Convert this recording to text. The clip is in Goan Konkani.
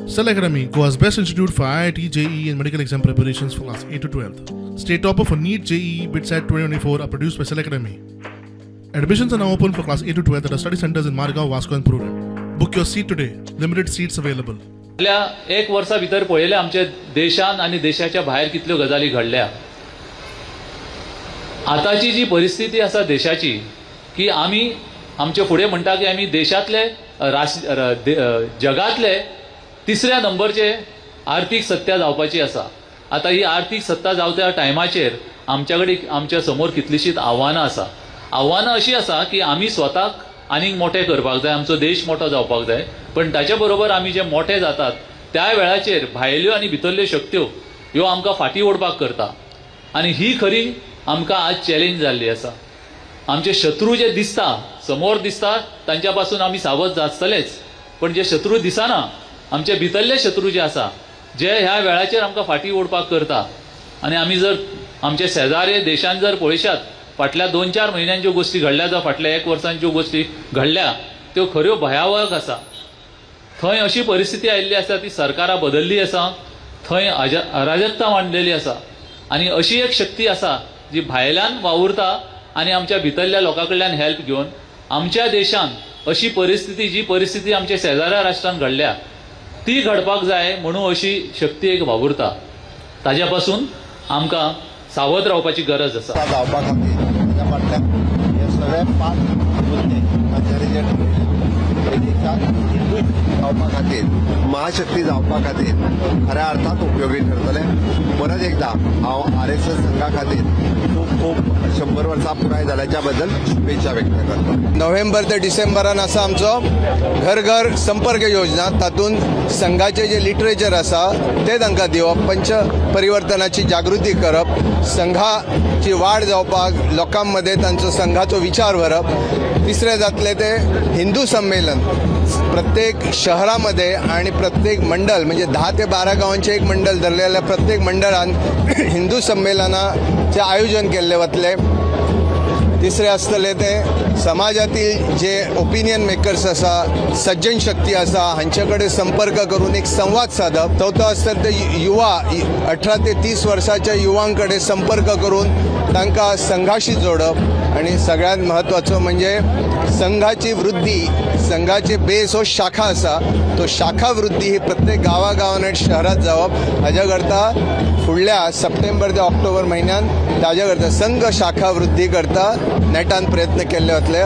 Cell Academy, Goa's best institute for IIT, JEE and medical exam preparations for class 8 to 12. State topper for NEET, JEE, BITSAT 2024 are produced by Cell Academy. Admissions are now open for class 8 to 12 at our study centers in Margao, Vasco and Prudent. Book your seat today. Limited seats available. फाटल्या एक वर्सा भितर पळयलें आमच्या देशान आनी देशाच्या भायर कितल्यो गजाली घडल्या. आतांची जी परिस्थिती आसा देशाची की आमी आमचे फुडें म्हणटा की आमी देशांतले जगांतले तिसऱ्या नंबरचे आर्थीक सत्ता जावपाची आसा. आतां ही आर्थीक सत्ता जावच्या टायमाचेर आमच्या कडेन आमच्या समोर कितलींशींच आव्हानां आसा. आव्हानां अशीं आसा की आमी स्वताक आनीक मोठे करपाक जाय, आमचो देश मोठो जावपाक जाय, पण ताच्या बरोबर आमी जे मोठे जातात त्या वेळाचेर भायल्यो आनी भितरल्यो शक्त्यो ह्यो आमकां फाटीं ओडपाक करता आनी ही खरी आमकां आज चॅलेंज जाल्ली आसा. आमचे शत्रू जे दिसता समोर दिसता तांच्या पासून आमी सावध जातलेच, पण जे शत्रू दिसना आमचे भितरले शत्रू जे आसा जे ह्या वेळाचेर आमकां फाटीं ओडपाक करता. आनी आमी जर आमचे शेजारी देशान जर पळयशात फाटल्या 2-4 म्हयन्यान ज्यो गोश्टी घडल्या जावं फाटल्या एक वर्सान ज्यो गोश्टी घडल्या त्यो खऱ्यो भयावह आसा. थंय अशी परिस्थिती आयिल्ली आसा ती सरकारां बदल्ली आसा, थंय अराजकता मांडलेली आसा आनी अशी एक शक्ती आसा जी भायल्यान वावुरता आनी आमच्या भितरल्या लोकां कडल्यान हेल्प घेवन आमच्या देशान अशी परिस्थिती जी परिस्थिती आमच्या शेजाऱ्या राष्ट्रान घडल्या ती घडपाक जाय म्हणून अशी शक्ती एक वावुरता. ताज्या पासून आमकां सावध रावपाची गरज आसा. जावपा खातीर ताच्या फाटल्यान हे सगळे 5 मुद्दे ताचेर जे हिंदू जावपा खातीर महाशक्ती जावपा खातीर खऱ्या अर्थात उपयोगी ठरतले. परत एकदा हांव RSS संघा खातीर खूब खूब 100 वर्सां पुराय जाल्याच्या बद्दल शुभेच्छा व्यक्त करतो. नोव्हेंबर ते डिसेंबरान आसा आमचो घर घर संपर्क योजना, तातूंत संघाचे जे लिटरेचर आसा ते तांकां दिवप, पंच परिवर्तनाची जागृती करप, संघाची वाड जावपाक लोकां मदें तांचो संघाचो विचार व्हरप. तिसरें जातलें ते हिंदू संमेलन, प्रत्येक शहरामध्ये आणि प्रत्येक मंडळ म्हणजे 10 ते 12 गावांचे एक मंडळ धरले जाल्यार प्रत्येक मंडळान हिंदू संमेलनाचें आयोजन केल्लें वतलें. तिसरें आसतलें ते समाजातील जे ओपिनियन मेकर्स आसा, सज्जन शक्ती आसा हांचे कडेन संपर्क करून एक संवाद सादप. चवथो आसतलें ते युवा 18 ते 30 वर्साच्या युवां कडेन संपर्क करून तांकां संघाशी जोडप. आणि सगळ्यात महत्त्वाचो म्हणजे संघाची वृद्धी, संघाचे बेस हो शाखा आसा, तो शाखा वृद्धी ही प्रत्येक गांवागांवान आनी शहरात जावप. हाज्या करता फुडल्या सप्टेंबर ते ऑक्टोबर म्हयन्यान ताज्या करता संघ शाखा वृद्धी करता नेटान प्रयत्न केल्ले वतले.